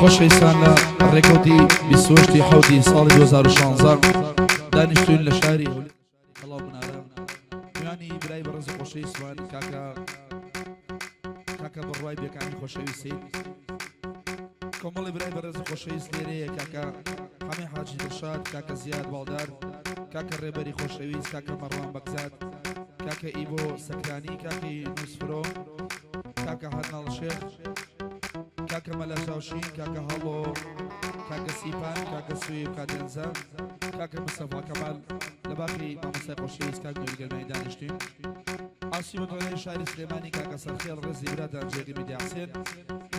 خۆشەویستان لە ڕێکەوتی 28 حوتی ساڵی 2016 دانیشتوین لە شاری هەولێر هەڵاو منارە میوانی برای بەڕێز خۆشەویستمان کاکە کاکە بڕوای بێکانی خۆشەویستی کۆمەڵی برای بەڕێز خۆشەویست لێرەیە کاکە حەمەی حاجی دڵشاد کاکە زیاد باڵدار کاکە ڕێبەری خۆشەویست کاکە مەڕوان بەگزاد کاکە ئیبۆ سەکرانی کاکە نووسفرۆ کاکە هەرناڵ شێخ کاکە مەلا چاوشین کاکە هەڵۆ کاکە سیپان کاکە سوی و کادێنزە کاکە مستەفا کەمال لە باخی مامۆستای خۆشەویست کاک نوری گەرمیانی دانیشتین ئاسی بەدڵێ شاری سلێمانی کاکە سەرخێڵ ڕێزی برادان جێگە میدیا حسێن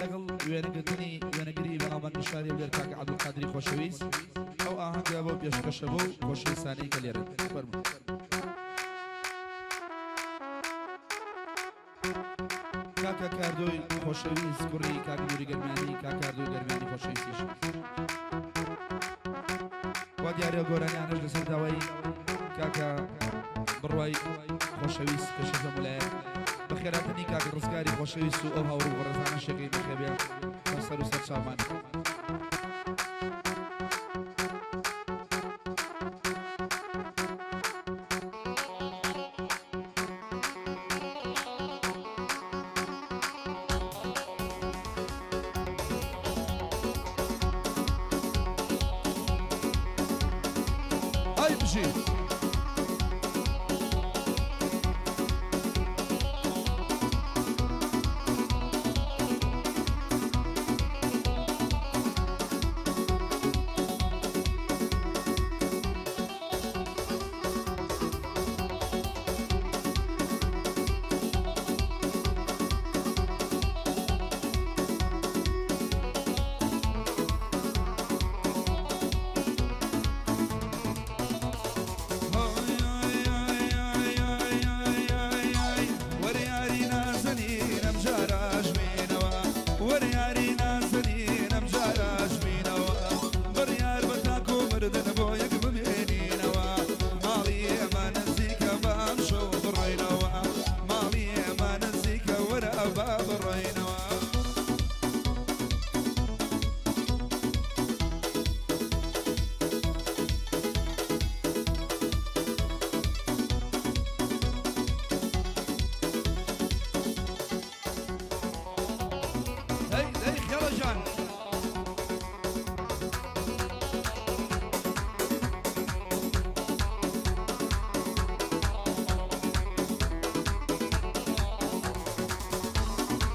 لەگەڵ وێنەگرتنی وێنەگری بەناوبانگی شاری هەولێر کاکە عەبدولقادری خۆشەویست ئەو ئاهەنگە بۆ پێشکەشە بۆ خۆشەویستانەی کە لێرەن فەرموو. کاکە کاردۆی خۆشەویست کوڕی کاک نوری گەرمیانی کاک کاردۆی گەرمیانی خۆشەویستیش وا دیارە گۆرانیانەش لەسەر داوای کاکە بڕوای خۆشەویست پێشەکە مولایە بەخێراتنی کاک ڕزگاری خۆشەویست و ئەو هاوڕ و بەڕێزانە شەکەی بەخێبێ سەر و سەر چاومان. ئای بژی. دەی دەی خێڵەجان.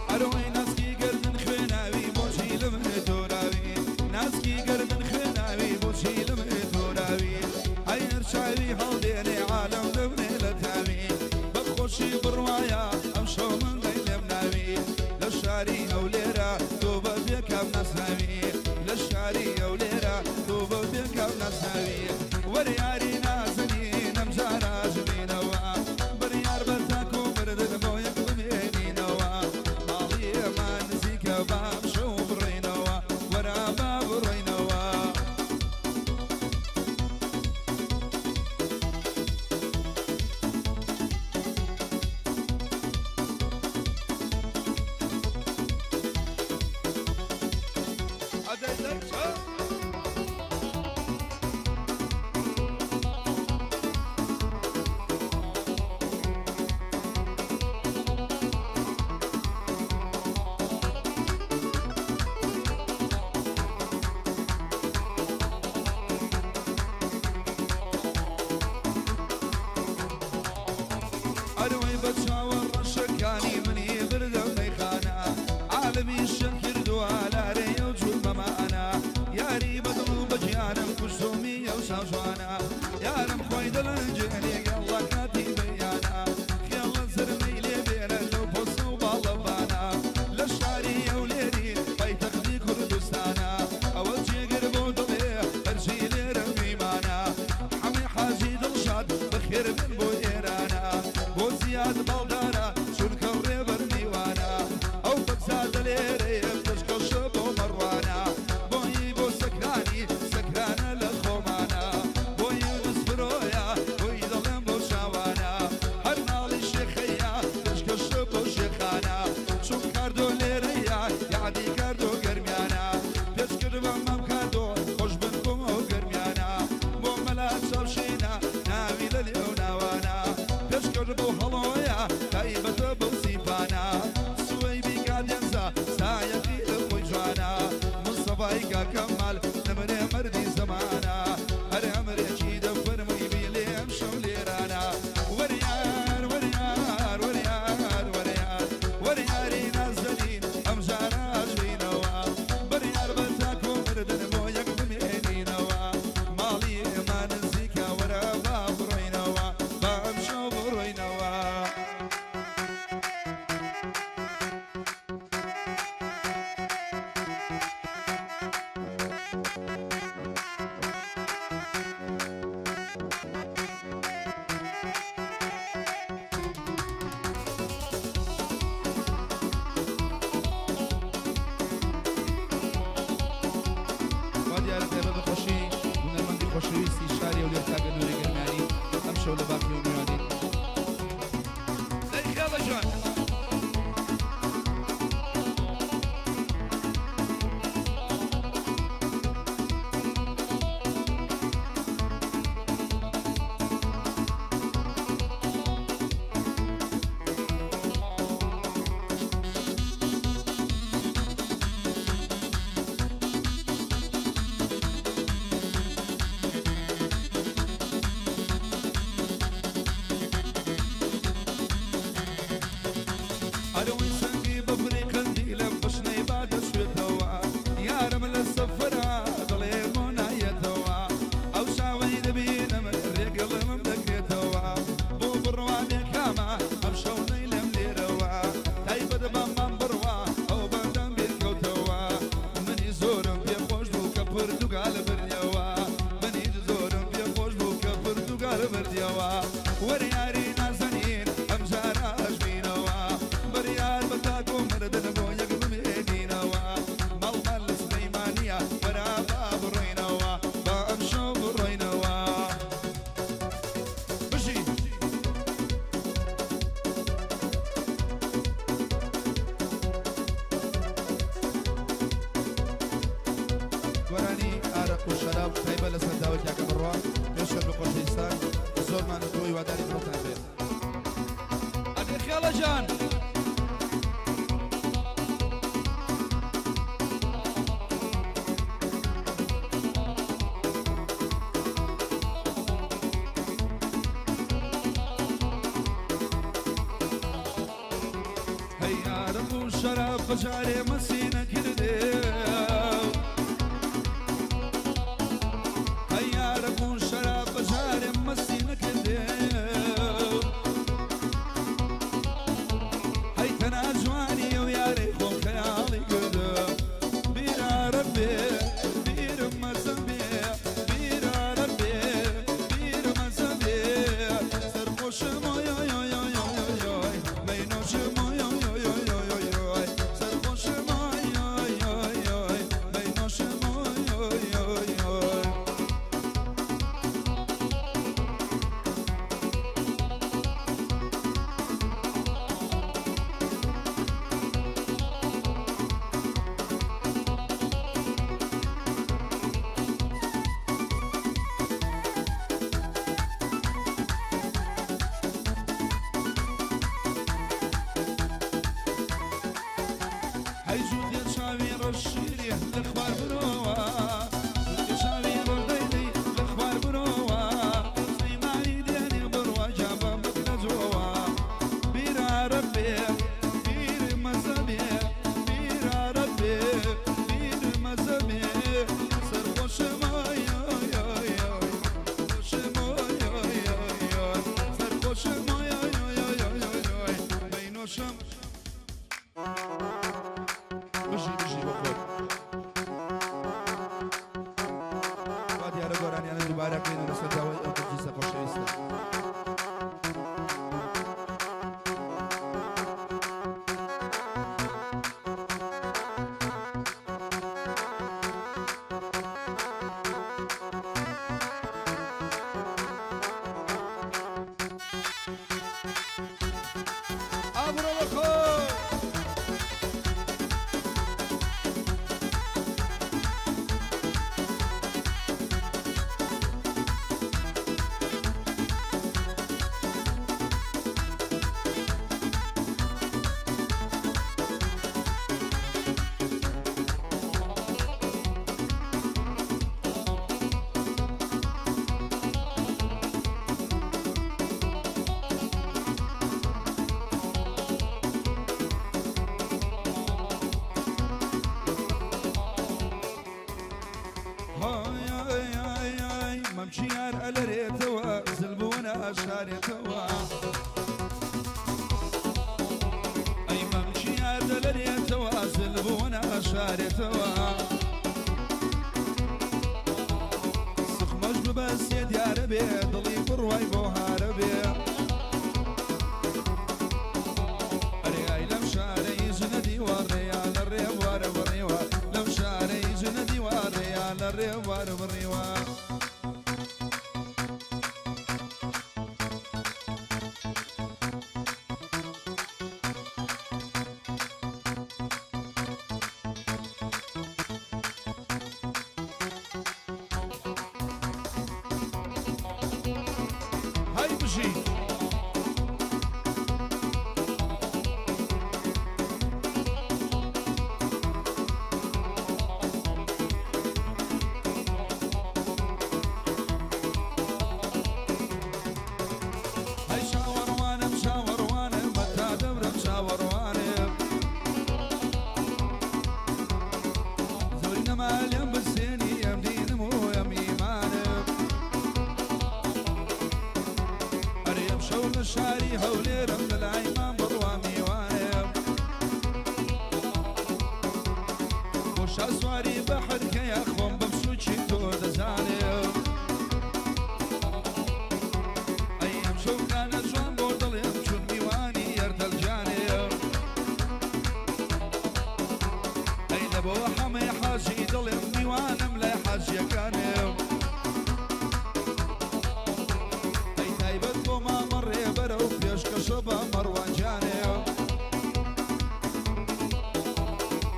ئەرۆی ناسکی گەردن خوێناوی بۆچی لە من تۆراوی ناسکی گەردن خوێناوی بۆچی لە من تۆراوی ئەی هەر چاوی هەڵدێنێ عالەم دەبنێ لە تاوی بە خۆشی بڕوایا ئەم شەو من دەی لێم ناوی لە شاری هەولێرە تۆ بە بێکام ناس. میوانین. دەی خێڵە جوان. ئەرەوەی سەنگی بەفری قەندیلم بشنەی با دەشوێتەوە یارم لە سەفرا دڵێ بۆ نایەتەوە ئەو چاوەی دەبینم ڕێگەڵمم دەکرێتەوە بۆ بڕوا بێکامە ئەم شەو نەیلم لێرەوە تایبەت بەمان بڕوا ئەو بەندەم بیرکەوتەوە منی زۆرم پێ خۆش بوو کە پرتوگال بردیەوە منی زۆرم پێ خۆش بوو کە پرتوگال بردیەوە وەرە یاری نازەنین ئەم جارەش بینەوە بڕیار بە تاکۆ مردن بۆ یەک بمێنینەوە ماڵمان لە سلەیمانیە وەرە با بڕۆینەوە با ئەمشەو بڕۆینەوە بژی. گۆرانی ئارەق و شەراب تایبە لەسەر داوای کاکە بڕوا پێشکەش بە خۆشەویستان زۆرمان وتووە هیوادارین دڵتان بێت. ئەدێ خێڵە جان. هەی ئارەق و شەراب بەجارێ مەسی نەکردێ هەی ئارەق و شەراب بەجارێ مەسی نەکردێ هەی تەنها جوانی ئەو یارەی خۆم خەیاڵی کردم بیرارم بێ بیرم مەزن بێ بیرارم بێ بیرم مەزن بێ سەرخۆشم ئۆی ئۆی ئۆی ئۆی ئۆی ئۆی مەینۆشم ئۆی ئۆی ئۆی ئۆی ئۆی ئۆی ئۆی سەرخۆشم ئۆی ئۆی ئۆی ئۆی مەینۆشم ئۆی ئۆی ئۆی ئۆی. هەی جووتێ چاوی ڕەش شیرێ لە خوار برۆوە جووتێ چاوی ڕەش دەی دەی لە خوار برۆوە سەیمانی دێنێ بڕوا جابە بکرە جۆوە بیرارە بێ بیر مەزە بێ بیرارە بێ بیر مەزە بێ سەرخۆشم ئای ئای ئای ئای خۆشم ئای ئای ئای ئای سەرخۆشم ئای ئای ئای ئای ئای ئای ئای مەینۆشم. بژی بژی بۆ خۆت. وا دیارە گۆرانیانە دووبارە بکەینەوە لەسەر داوای ئەو دڵگیسە خۆشەویستە. ئابڕۆ بە خۆت. های ئای ئای ئای مەمکی یار ئەلەرێتەوە زل بووە ناشارێتەوە ئەی مەمکی یار دەلەرێتەوە زل بووە ناشارێتەوە سخمەش ببەستێ دیارە بێ دڵی بڕوای بۆ هارە بێ ئەرێ ئای لەم شارەی ژنە دیوارەیە لە ڕێوارە بڕیوە لەم شارەی ژنە دیوارەیە لە ڕێوارە بڕیوە. خەڵکی هەولێرم لە لای مام بڕوا میوانم. بۆ شاسواری بەحر کەیە خۆم بەم سووکی تۆ دەزانم. ئەی ئەم شەوقانە جوان بۆ دڵێم چون میوانی یەردەلجانێم. ئەی لە بۆ حەمەی حاجی دڵێم میوانم لای حاجیەکانێم. ئەی تایبەت بۆ مامە ڕێبەرە و پێشکەشە بە مەڕوان گیانێم.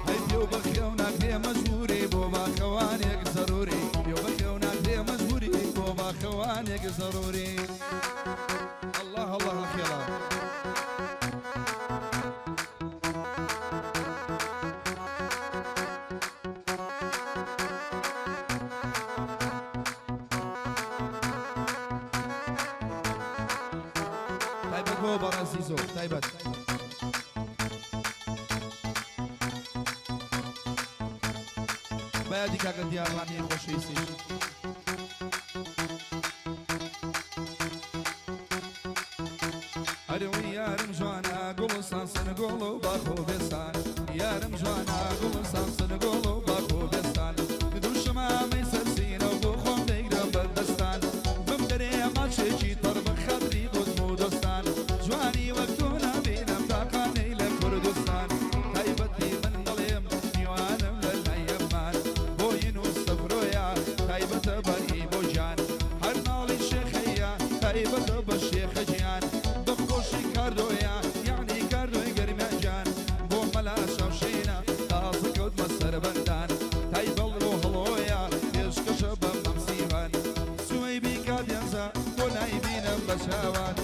ئەی پێ و بەخێو ناکرێ مەجبوری بۆ باخەوانێک زەروری، پێ و بەخێو ناکرێ مەجبوری بۆ باخەوانێک زەروری. الله الله الخێڵە. تایبەت بۆ بەڕێزی زۆر تایبەت. بە یادی کاکە دیار ڕامیەی خۆشەویستیش. ئەرێ یارم جوانە گوڵستان سنگۆڵ و باخ و بێستان، یارم جوانە گوڵستان سنگۆڵ و باخ و بێستان، دوو شەمامەی سەرسینە و بۆ خۆم دەیگرم بەردەستان، بمدەرێ ماچێکی تەڕ بە خاتری دوزم و دۆستان، جوانی وەک تۆ نابینم تاقانەی لە کوردستان، تایبەتی من دەڵێم میوانم لە لای ئەممان، بۆین و سەفرۆیە تایبەتە بە ئیبۆ گیان، هەر ماڵی شێخەیە تایبەتە بە شێخە گیان، بە خۆشی کاردۆیە یەعنی کاردۆی گەرمیان گیان، بۆ مەلا شەمشینە تازە کەوتمە سەربەندان، تایبەڵ بۆ هەڵۆیە پێشکەشە بە مەمسیوان، سوەیبی کادێنزە بۆ نایبینم بە چاوان،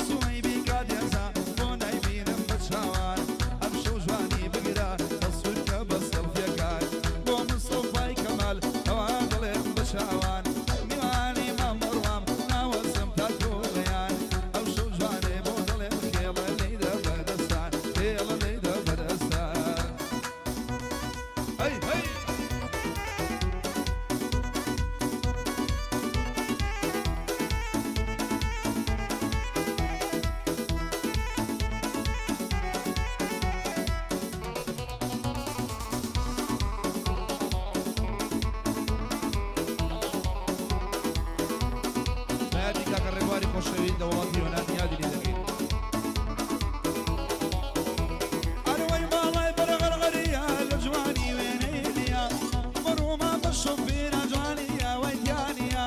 سوەیبی کادێنزە بۆ نایبینم بە چاوان، ئەمشەو جوانی بگرە تەسوورکە بە سێڵفیەکان، بۆ مستەفای کەمال ئەوە دەڵێم بە چاوان، میوانی مام بڕوام ناوەزم تا تۆڵەیان، ئەمشەو جوانێ بۆ دەڵێم خێڵە لێیدە بەدەستان، خێڵە لێیدە بەدەستان. هەی هەی. بە یادی کاکە ڕێبواری خۆشەویست لە وڵاتی یۆنان یادی لێ دەکەین. ئەرەوەی باڵای بەرغەرغەریە لە جوانی وێنەی نییە، بڕۆما بە شۆفێرە جوانیە وەی گیانیە،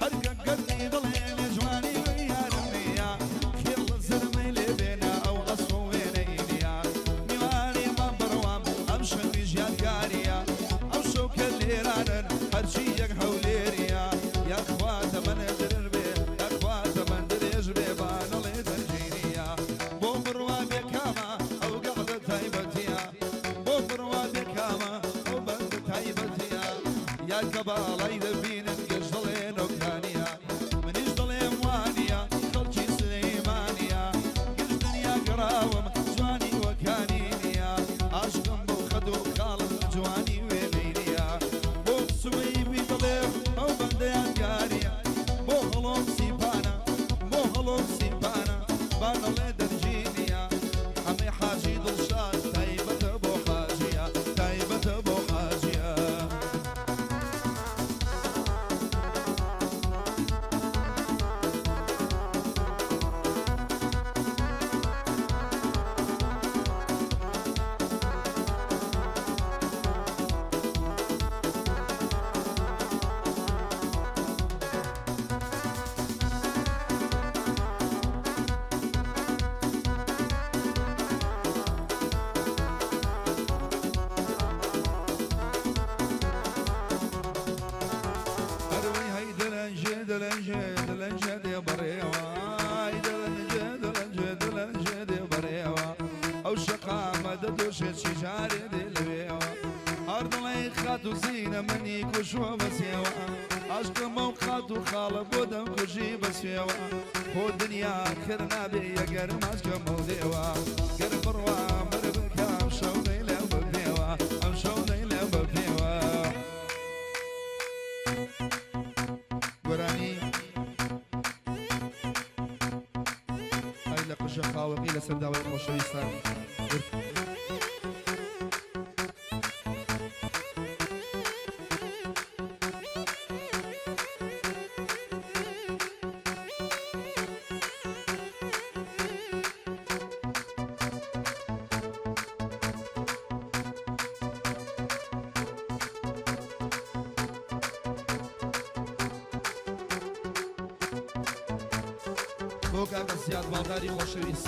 هەرکە گەردی دڵێنێ جوانی وەی یارم نییە، خێڵ لە زرمەی لێ بێنە ئەو ئەسڵ وێنەی نییە، میوانی مام بڕوام ئەم شەویش یادگاریە، ئەو شەو کە لێرانن هەرچی یەک هەولێریە، یاخوا تەمەن درێژ بێ، یاخوا تەمەن درێژ بێ با نەڵێ دەرگیریە، بۆ بڕوا بێکامە ئەو گەعدە تایبەتیە، بۆ بڕوا بێکامە ئەو بەندە تایبەتیە، یاد کە باڵای دەبینن گەشت دەڵێن ئۆکرانیە، منیش دەڵێم وانیە خەڵکی سلەیمانیە، گشت دنیا گەڕاوم جوانی وەکانی نییە، عاشقم بۆ خەد و خاڵت جوانی وێنەی نییە، بۆ سوەیبی دەڵێم ئەو بەندە یادگاریە، بۆ هەڵۆم سیپانە بۆ هەڵۆم سیپانە با نەڵێ دەرگی نییە، حەمەی حاجی دڵشاد تایبەتە بۆ حاجیە، تایبەتە بۆ حاجیە. ئەروەی هەی دلەنجێ دلەنجێ دلەنجێ دێ بەڕێوە، ئای دلەنجێ دلەنجێ دلەنجێ دێ بەڕێوە، ئەو شەقامە دەدۆشێ چی جارێ دێ لەوێوە، هەر دڵی خاتوو زینە منی کوشوە بەسێوە، عاشقم ئەو خاتوو خاڵە بۆ دەم کوژی بەسوێوە، خۆ دنیا خر نابێ یەگەر ماچکەمەو دێوە، گەر بڕوا مر بکە ئەم شەو نەیلێم بەپێوە، ئەم شەو نەیلێم بەپێوە. گۆرانی ئای لە قژ. قژە خاوەکەی لەسەر داوای خۆشەویستان گرت. بۆ کاکە زیاد باڵداری خۆشەویست.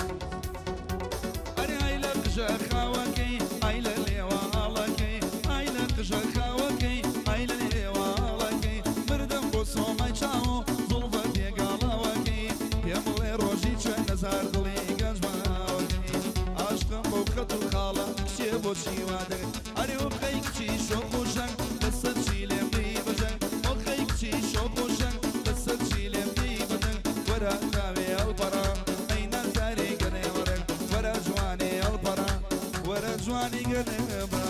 ئەرێ ئای لە قژە خاوەکەی ئای لە لێوە ئاڵەکەی ئای لە قژە خاوەکەی ئای لە لێوە ئاڵەکەی مردم بۆ سۆمای چاو و زوڵفە تێگاڵاوەکەی پێم بڵێ ڕۆژی چەند هەزار دڵی گەنج ماوەکەی عاشقم بەو خەت و خاڵە کچێ بۆچی وا دەکەی ئەرێ ئۆخەی کچی شۆخ و ژەنگ لەسەر چی لێم دێی بە جەنگ ئۆخەی کچی شۆخ و ژەنگ لەسەر چی لێم دێی بە جەنگ وەرە تاوێ هەڵپەڕە ئەی نازاری گەنێ وەرە وەرە جوانێ هەڵپەڕە وەرە جوانی گەنێ بە.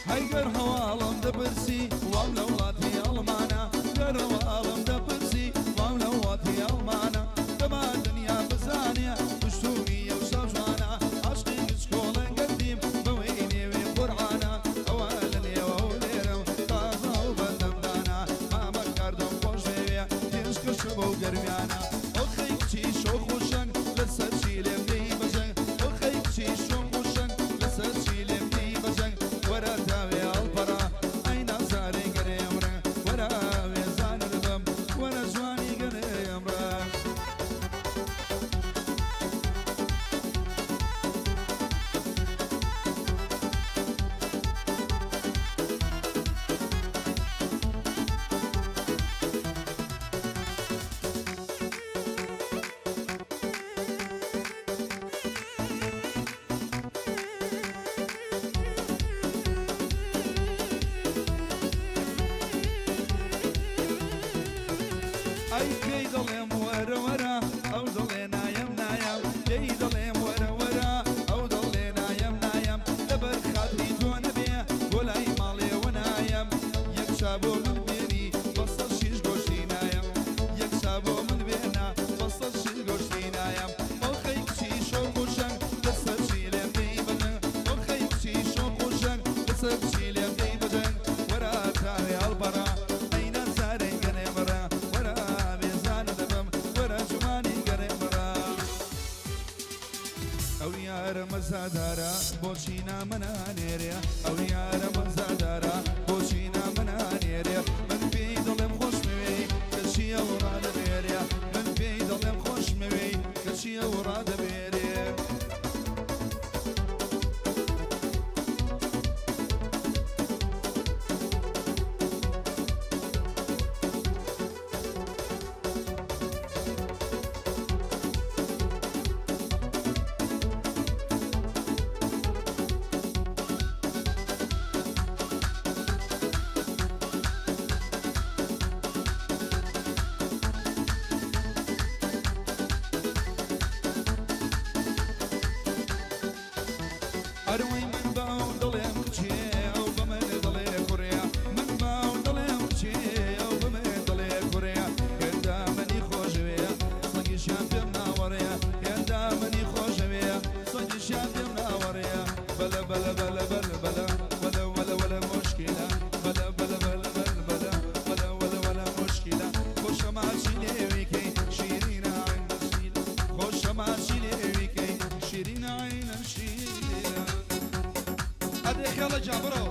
هەی گەر هەواڵم دەپرسی وام لە وڵاتی ئەڵمانە گەر هەواڵم دەپرسی وام لە وڵاتی ئەڵمانە دەما دنیا بزانێ کوشتومی ئەو شاوجوانە عاشقی گچکۆڵە گەردیم بەوەی نێوێ قورعانە ئەوە لە نێوە و لێرەم تازە و بەندەم دانا مامە کاردۆم خۆش دەوێ پێشکەشە بەو گەرمیانە ئۆخەی کچی شۆخ و شەنگ لەسەر چی لێم دێی بە جەنگ ئۆخەی کچی شۆخ و شەنگ لەسەر چی لێم دێی بە جەنگ وەرە تاوێ هەڵپەڕە ئەی نازاری گەرێم ڕەنگ وەرە وێزانت بم وەرە جوانی گەرێم ڕەنگ. ئەی پێی دەڵێم وەرە وەرە ئەو دەڵێ نایەم نایەم پێی دەڵێم وەرە وەرە ئەو دەڵێ نایەم نایەم لەبەر خاتری تۆ نەبێ بۆ لای ماڵێوە نایەم یەک چا بۆ من بێنی بە سەد شیش گۆشتی نایەم یەک چا بۆ من بێنە بە سەد شیش گۆشتی نایەم ئۆخەی کچی شۆخ و شەنگ لەسەر چی لێم دێی بە جەنگ ئۆخەی کچی شۆخ و شەنگ لەسەر چی لێم دێی بە جەنگ وەرە تاوێ هەڵپەڕە ئەی نازارەی گەنێ مەڕە وەرە بێزانە دەبم وەرە جوانی گەنێ مەڕە. ئەو یارە مەزادارە بۆچی نامە نانێرێ ئەو یارە مەزادارە بۆچی نامە نانێرێ من پێی دەڵێم خۆشمەوێی کەچی ئەو ڕادەبێرێ من پێی دەڵێم خۆشمەوێی کەچی ئەو ڕادەبێرێ. ئەروەی من باو دەڵێم کچێ ئەو بە من دەڵێ کوڕێ من باو دەڵێم کچێ ئەو بە من دەڵێ کوڕێ هێندە منی خۆشەوێ سەگیشیان پێم ناوەڕێ هێندە منی خۆشەوێ سەگیشیان پێم ناوەڕێ بەلە بەلە بەلە بەلە بەلە وەلە وەلە وەلە موشکیلە بەلە بەلە بەلە بەلە بەلە وەلە وەلە وەلە موشکیلە خۆشە ماچی لێویکەی شیرینە عەینە شیلە خۆشە ماچی لێویکەی شیرینە عەینە شیلە. ئەدێ خێڵە گیان بڕۆ.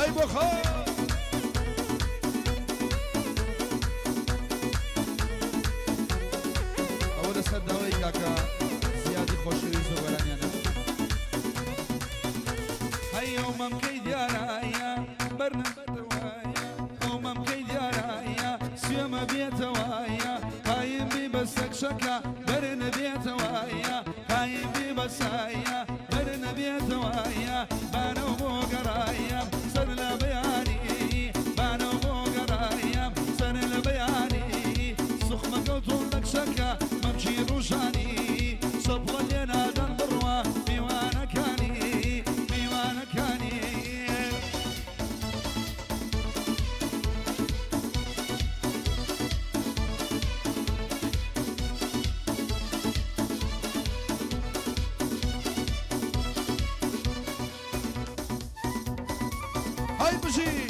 هەی بۆ خۆ. ئەوە لەسەر داوای کاکە زیادی خۆشەویست و گۆرانیانە. هەی ئەو مەمکەی دیارایە بەرنەوایە ئەو مەمکەی دیارایە سوێمە بێتەوایە قایم بی بە سەکشەکە بەرنە بێتەوایە قایم بی بەسایە بەرنە بێتەوایە بانەو بۆ گەڕایە سەر لە بەیانی بانەو بۆ گەڕایە سەر لە بەیانی سوخمەکە و تۆڵەکشەکە مەمکی ڕوژانی سەپڵە لێ نادەن بڕوا میوانەکانی میوانەکانی. هەی بژی.